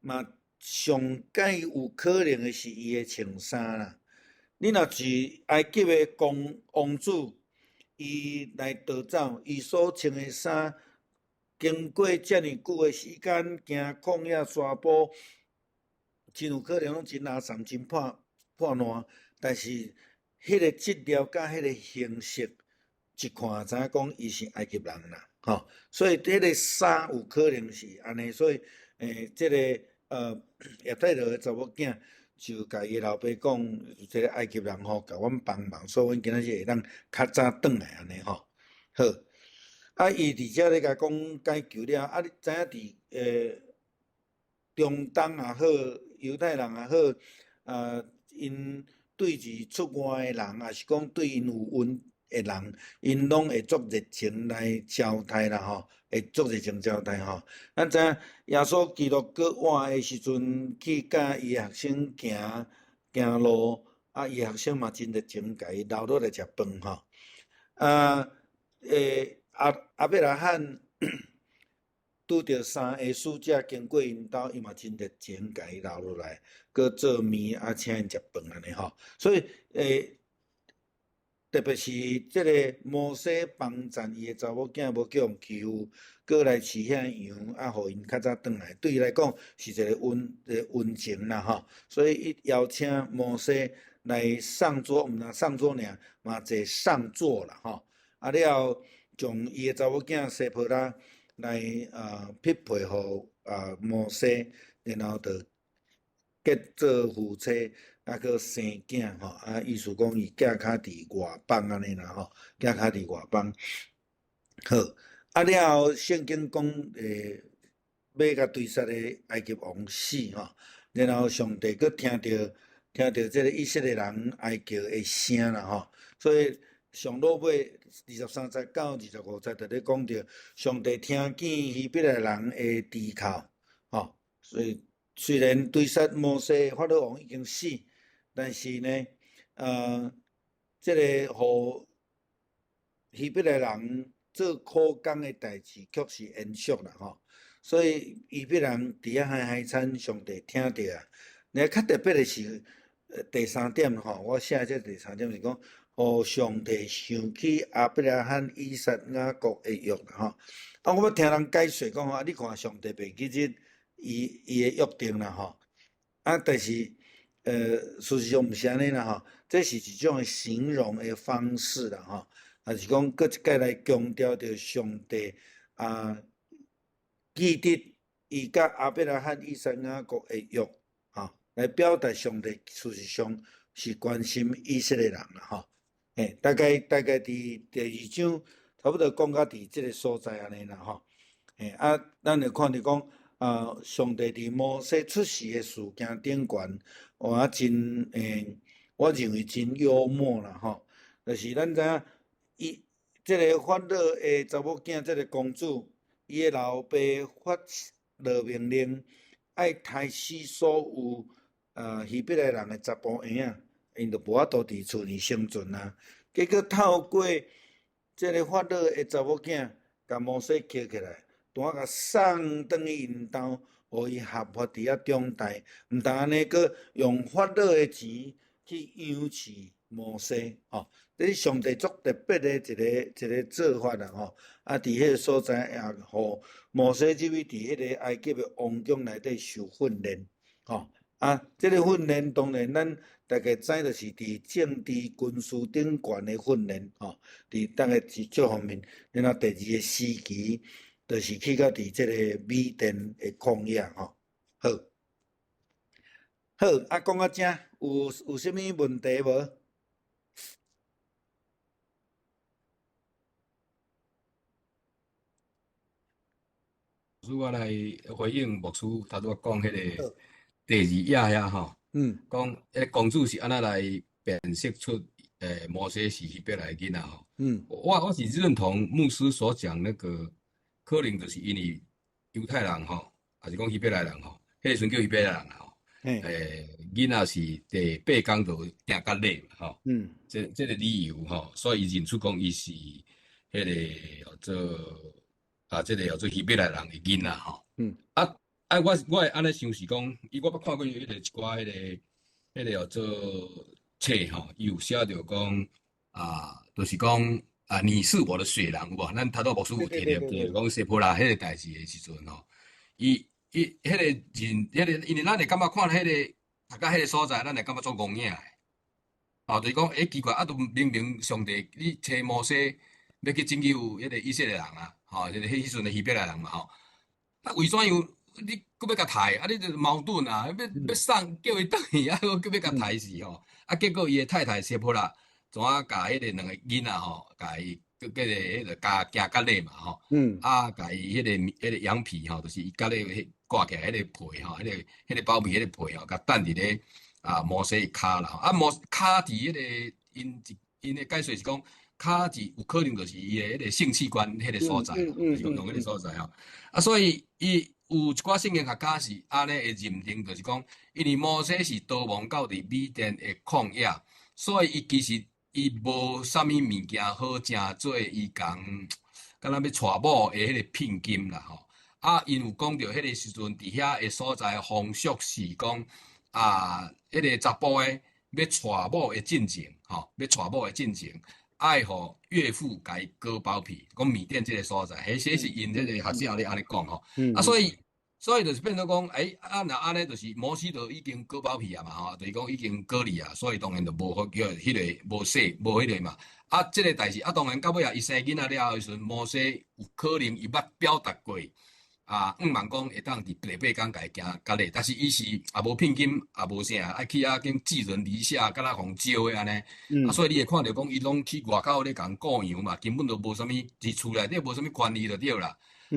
嘛上蓋有可能的是伊的穿衫啦。你若是埃及的公王子，伊來逃走，伊所穿的衫，經過遮爾久的時間，行曠野沙坡，真有可能攏真垃圾、真破爛，但是彼个質料佮彼個形式，一看就知影講伊是埃及人啦，吼。所以彼個衫有可能是按呢，所以這个葉忒羅的查某囝就共伊老爸講，這个埃及人吼，共阮幫忙，所以阮今仔日會當較早轉來按呢吼。好，啊，伊佇遮咧共講解救了，啊，你知影佇中東也好，猶太人也好，啊，𪜶對佇出外的人，抑是講對𪜶有恩的人，𪜶攏會足熱情來招待啦吼，會足熱情招待吼。咱知影耶穌基督閣活的時陣，去佮伊學生行行路，啊，伊學生嘛真熱情，共伊留落來食飯吼。啊，亞伯拉罕拄著三个使者經過𪜶兜，伊嘛真熱情，共伊留落來，閣做麵啊，請𪜶食飯按呢吼。所以，特別是這个摩西幫贊伊的查某囝無叫人欺負，閣來飼遐羊，啊，予𪜶較早轉來，對伊來講是一个溫情啦吼。所以伊邀請摩西來上桌，毋但上桌爾，嘛坐上座啦吼。啊了後，將伊的查某囝西婆拉來匹配予摩西，然後就結做夫妻，啊，閣生囝吼，啊，意思講伊寄較佇外邦按呢啦吼，寄較佇外邦。好，啊了後聖經講，欲共追殺的埃及王死吼，然後上帝閣聽著這个以色列人哀叫的聲啦吼，所以上落尾23節到25節就咧講著上帝聽見希伯來人的啼哭，吼，所以雖然追殺摩西法老王已經死，但是呢，這个予希伯來人做苦工的代誌，卻是延續啦吼。所以希伯來人佇遐哀哀慘，上帝聽著啊。爾較特別的是，第三點吼，我寫這第三點是講，予上帝想起亞伯拉罕、以撒、雅各的約啦吼。啊，我捌聽人解說講啊，你看上帝袂記得伊的約定啦吼。啊，但是，事實上毋是按呢啦吼，這是一種的形容的方式啦吼，抑是講閣一擺來強調著上帝啊，記得伊佮亞伯拉罕、以撒、雅各的約，吼，來表達上帝事實上是關心以色列人啦吼。大概佇第二章差不多講到佇這个所在按呢啦吼。啊，咱就看著講啊，上帝佇摩西出世的事件頂懸，哇，真我認為真幽默啦吼。就是咱知影，伊這个法老的查某囝，這个公主，伊的老爸發落命令，愛刣死所有希伯來人的查埔嬰仔，𪜶就無法度佇厝裡生存啊。結果透過這个法老的查某囝，共摩西抾起來，拄仔共送轉去𪜶兜，予伊合法佇遐長大，毋但按呢，閣用法老的錢去養飼摩西，吼，這是上帝足特別的一个一个做法啦，吼。啊，佇彼个所在也予摩西入去佇彼个埃及的王宮內底受訓練，吼。啊，這个訓練當然咱大家知，就是佇政治軍事頂懸的訓練，吼。佇逐个是這方面，然後第二个時期，就是去到佇這个米甸的曠野，吼。好，好，啊，講到遮有啥物問題無？師我來回應牧師頭拄仔講彼个第二頁遐吼，講彼个公主是按怎來辨識出摩西是希伯來囡仔吼。我是認同牧師所講那個，可能就是因為猶太人吼，抑是講希伯來人吼，彼个時陣叫希伯來人吼，囡仔是第八工就行割禮嘛吼。這個理由吼，所以伊認出講伊是彼个叫做啊，這个叫做希伯來人的囡仔吼。啊，我會按呢想是講，伊我捌看過彼个一寡彼个叫做冊吼，伊有寫著講啊，就是講啊，你是我的血人有無？咱頭拄牧師有提著，就是講西波拉彼个代誌的時陣吼，伊彼个人，彼个因為咱會感覺看彼个讀到彼个所在，咱會感覺足戇影的。哦，就是講，欸，奇怪，啊，都明明上帝你揣摩西欲去拯救彼个以色列人啊，吼，就是彼彼陣的希伯來人嘛，吼。啊，為怎樣你閣欲共刣？啊，你就是矛盾啊！欲送叫伊轉去，啊，閣欲共刣死吼。啊，結果伊的太太西波拉怎啊，共彼个兩个囡仔吼，共伊閣彼个共行割禮嘛，吼。啊，共伊彼个羊皮吼，就是伊割禮彼掛起來彼个皮吼，彼个包皮彼个皮吼，共等佇咧啊摩西的跤啦。啊，摩跤佇彼个𪜶𪜶的解說是講，跤是有可能就是伊的彼个性器官彼个所在啦，就是講用彼个所在吼。啊，所以伊有一寡聖經學家是按呢會認定，就是講，因為摩西是逃亡到佇米甸的曠野，所以伊其實伊無啥物物件好成做伊共，敢若欲娶某的彼個聘金啦吼。啊，𪜶有講著彼個時陣佇遐的所在風俗是講，啊，彼個查埔的欲娶某的進前，吼，欲娶某的進前，愛予岳父共伊割包皮，講米甸這个所在，彼這是𪜶這个學者咧按呢講吼。啊，所以就是變做講，欸，啊，若按呢，就是摩西就已經割包皮啊嘛，吼，就是講已經割禮啊，所以當然就無叫彼个無洗無彼个嘛。啊，這个代誌啊，當然到尾啊，伊生囡仔了後的時陣，摩西有可能伊捌表達過，啊，向望講會當佇第八工共伊行割禮，但是伊是也無聘金，也無啥，愛去遐間寄人籬下，敢若予人招的按呢。啊，所以你會看著講，伊攏去外口咧共人顧羊嘛，根本就無啥物佇厝內底無啥物權利就對啦。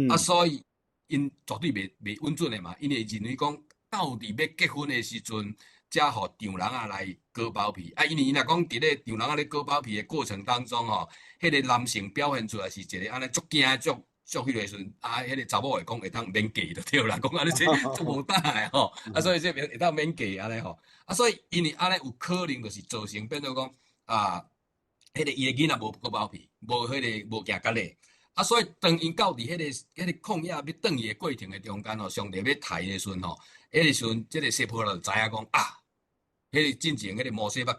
啊，所以𪜶絕對袂穩準的嘛，𪜶會認為講，到底欲結婚的時陣，才予丈人仔來割包皮。啊，因為𪜶若講佇咧丈人仔咧割包皮的過程當中吼，彼個男性表現出來是一個按呢足驚足足彼个時陣，啊，彼個查某會講會當免嫁就對啦，講按呢這足無膽的吼，啊，所以這會當免嫁按呢吼，啊，所以因為按呢有可能就是造成變做講啊，彼個伊的囡仔無割包皮，無彼個無行割禮。啊，所以當𪜶到佇彼個曠野欲轉去的過程的中間吼，上帝欲刣的時陣吼，彼個時陣，這個西波拉就知影講啊，彼個進前彼個摩西捌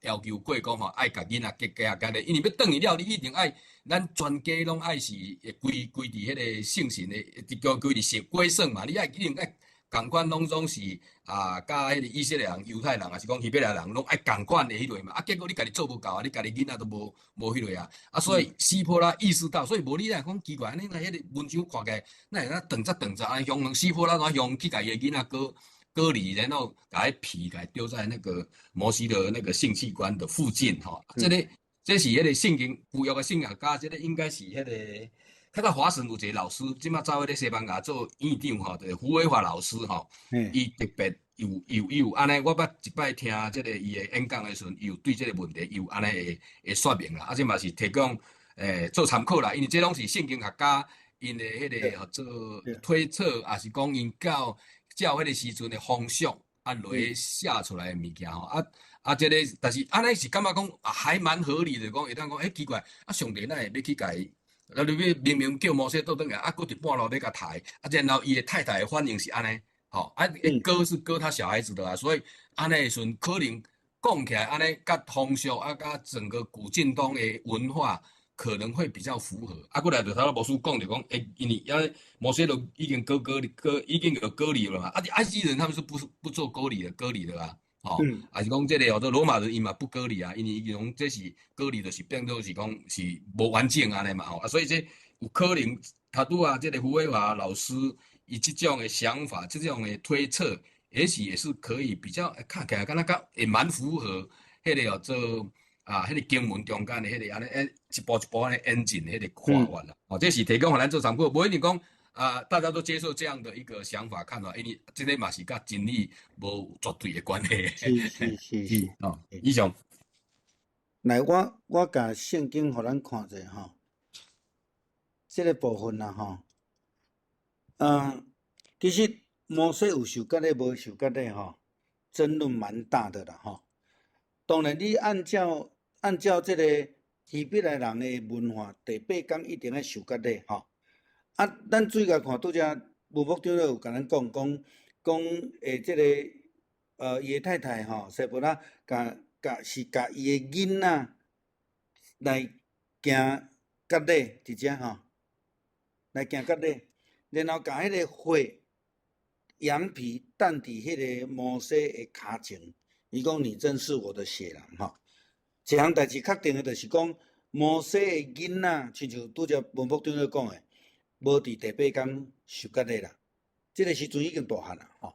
要求過講吼，愛共囡仔結結割禮，因為欲轉去了，你一定愛咱全家攏愛是會歸歸佇彼個聖神的，佇歸佇聖歸聖嘛，你愛一定愛仝款攏總是啊，佮彼個以色列人、猶太人，抑是講希伯來人，攏愛仝款的彼落嘛。啊，結果你家己做無夠啊，你家己囡仔都無彼落啊。啊，所以西波拉意識到，所以無你若講奇怪，你若彼個文章看起來，哪會當斷節斷節按呢，西波拉怎樣去共伊的囡仔割割禮，然後共彼皮共丟在那個摩西的那個性器官的附近，吼。這个這是彼個聖經舊約的聖學家，這个應該是彼个。較早華神有一個老師，這馬走去咧西班牙做院長吼，就是胡維華老師吼。伊特別有按呢，我捌一擺聽這个伊的演講的時陣，伊有對這个問題伊有按呢的說明啦。啊，這嘛是提供做參考啦，因為這攏是聖經學家𪜶的彼個號做推測，抑是講𪜶照照彼個時陣的風俗啊來寫出來的物件吼，啊啊，這個但是按呢是感覺講還蠻合理的，講會當講，欸，奇怪，啊上帝哪會欲去共伊？啊你欲明明叫摩西倒轉來，啊閣佇半路欲共刣，啊然後伊的太太的反應是按呢，吼，啊割是割他小孩子的啊，所以按呢的時陣可能講起來按呢，佮風俗啊，佮整個古近東的文化可能會比較符合。啊，閣來就頭拄牧師講就講，欸，因為啊摩西都已經割割割已經有割禮了嘛，啊埃及人他們是不做割禮的割禮的啊，吼，抑是講這個叫做羅馬人伊嘛不割禮啊，因為伊講這是割禮，就是變做是講是無完整按呢嘛吼，啊所以這有可能頭拄仔這個胡偉華老師伊這種的想法，這種的推測，也許也是可以比較看起來敢若較會蠻符合彼個叫做啊，彼個經文中間的彼個按呢，欸，一步一步按呢演進彼個看法啦。哦，這是提供予咱做參考，無一定講啊，大家都接受這樣的一個想法看法，因為這個嘛是佮真理無絕對的關係。是是是是。哦，以上。來，我共聖經予咱看者吼，這個部分啦吼，其實摩西有受割禮無受割禮吼，爭論蠻大的啦吼。當然，你按照這個希伯來人的文化，第八工一定愛受割禮吼。啊，咱注意共看，拄才吳牧長有共咱講，講講這個伊的太太吼，西波拉共共是共伊的囡仔來行割禮，佇遮吼，來行割禮，然後共彼個血羊皮擲佇彼個摩西的跤前，伊講你真是我的血人吼。一項代誌確定的，就是講摩西的囡仔，親像拄才文福長咧講的，無佇第八工受割禮啦。這個時陣已經大漢啦，吼，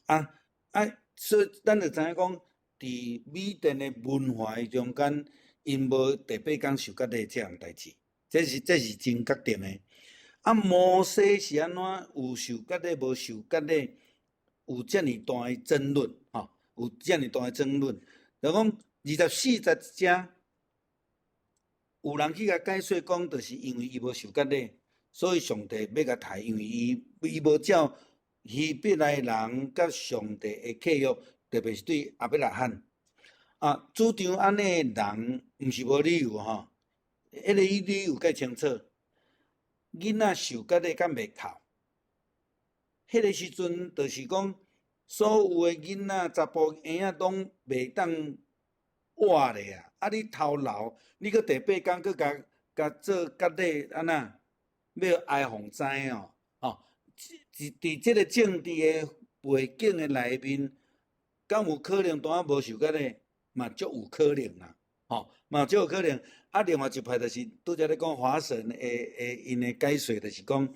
啊啊，所以咱就知影講，佇米甸的文化的中間，𪜶無第八工受割禮這項代誌，這是真確定的。啊，摩西是按怎有受割禮，無受割禮，有遮爾大的爭論，吼，有遮爾大的爭論。就講24節遮，有人去共解說講，就是因為伊無受割禮，所以上帝欲共刣，因為伊無照希伯來人佮上帝的契約，特別是對亞伯拉罕。啊，主張按呢的人，毋是無理由吼，彼個理由較清楚。囡仔受割禮敢袂哭？彼個時陣就是講，所有的囡仔、查埔嬰仔攏袂當活咧啊！啊，你頭流，你閣第八工閣共共做割禮，按怎欲哀予知哦？吼，佇這個政治的背景的內面，敢有可能當仔無受割禮？嘛足有可能啦，吼，嘛足有可能。啊，另外一派就是拄才咧講華神的𪜶的解說，就是講，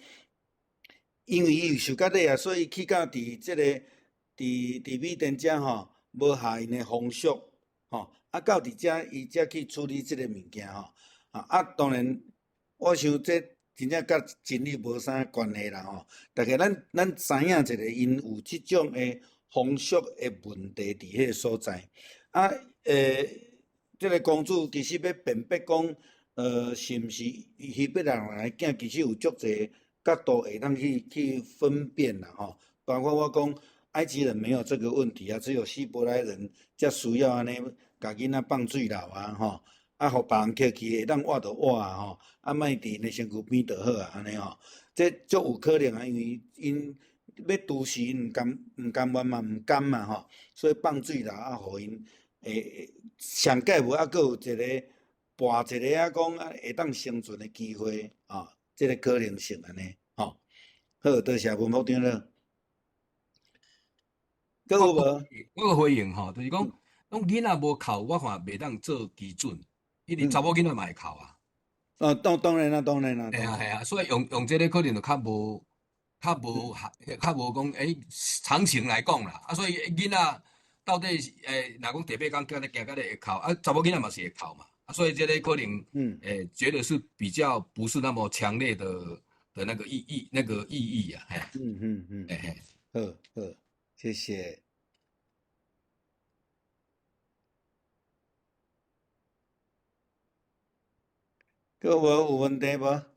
因為伊有受割禮啊，所以去到佇這個佇米甸遮吼，無合𪜶的風俗，吼，啊到佇遮伊才去處理這個物件吼，啊當然，我想這真正佮真理無啥關係啦吼。但是咱知影一個，𪜶有這種的風俗的問題佇彼個所在。啊，這個公主其實欲辨別講，是毋是希伯來人的囝，其實有足濟角度會當去分辨啦吼。包括我講，埃及人沒有這個問題啊，只有希伯來人才需要按呢，共囡仔放水流啊吼，啊，予別人抾去會當活就活啊吼，啊，莫佇𪜶的身軀邊就好啊，按呢吼，這足有可能啊，因為𪜶欲毒死𪜶毋甘願嘛，毋甘嘛吼，所以放水流啊，予𪜶會上蓋無猶閣有一個跋一个啊，講啊會當生存的機會啊，這個可能性按呢吼。好，多謝文牧長了。閣有無？我有回應吼，就是講，講囡仔無哭，我看袂當做基準，因為查某囡仔嘛會哭啊。哦，當然啦，當然啦。係啊係啊，所以用這個可能就較無較無較無講，欸，長情來講啦，啊，所以囡仔到底是若講第八工叫咧行到咧會哭，啊，查某囡仔嘛是會哭嘛，啊，所以這個可能，覺得是比較不是那麼強烈的那個意義，那個意義啊，嘿。嘿嘿。好，好，謝謝。閣無有問題無？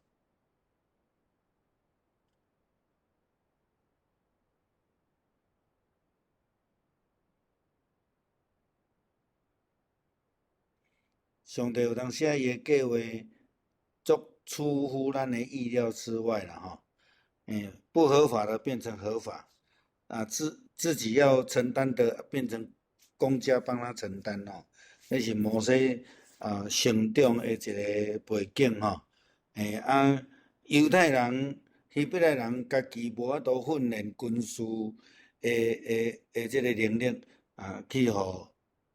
上帝有當時啊，伊的計劃足出乎咱的意料之外啦，吼！不合法的變成合法，啊，自己要承擔的變成公家幫他承擔吼，這是摩西啊成長的一個背景吼。啊，猶太人、希伯來人家己無法度訓練軍事的這個能力啊，去予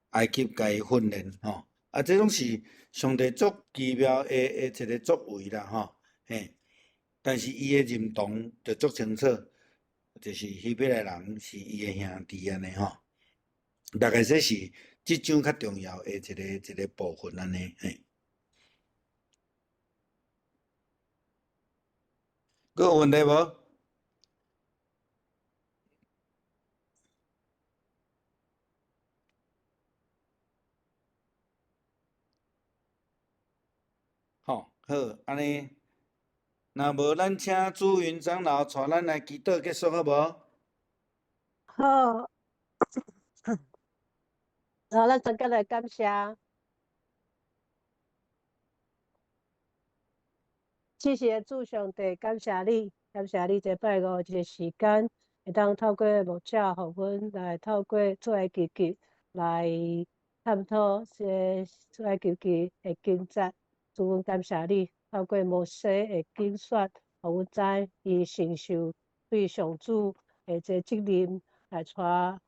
埃及共伊訓練吼。啊，這攏是上帝足奇妙的一個作為啦，吼，嘿。但是伊的認同就足清楚，就是希伯來人是伊的兄弟按呢吼。大概這是這章較重要的一個部分按呢，嘿。閣有問題無？吼，好，按呢，若無咱請朱雲長老帶咱來祈禱結束好無？好，好，咱大家來感謝，謝謝主上帝，感謝你，感謝你這擺五這個時間，會當透過牧者，予阮來透過出埃及記來探討這個出埃及記的經節。主，阮感謝你，透過摩西的揀選，予阮知伊承受對上主的這個責任，來帶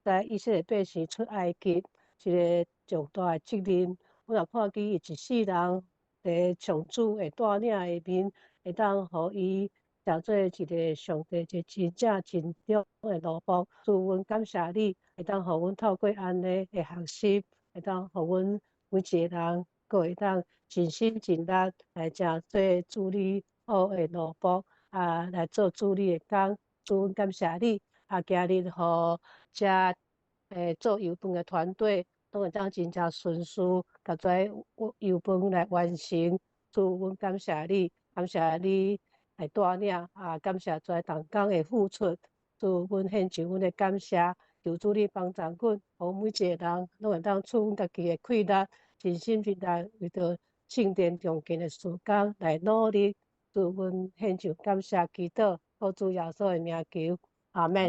在以色列百姓出埃及一個重大的責任。阮也看見伊一世人佇上主的帶領下面，會當予伊成做一個上帝一個真正盡忠的奴僕。主，阮感謝你，會當予阮透過按呢的學習，會當予阮每一個人，閣會當盡心盡力來成做主你好的奴僕，啊，來做主你的工。主，阮感謝你，啊，今日予遮做油飯的團隊，攏會當真正順序，共這油飯來完成。主，阮感謝你，感謝你來帶領，啊，感謝遮同工的付出。主，阮獻上阮的感謝，求主你幫助阮，予每一個人攏會當出阮家己的氣力，盡心盡力為著聖殿重建的事工來努力。主，阮獻上感謝祈禱，靠主耶穌的名求，阿們。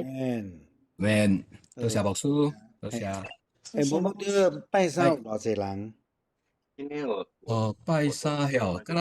阿們，多謝牧師，多謝。欸，無牧師，拜三有偌濟人？今天我哦，拜三曉，敢若。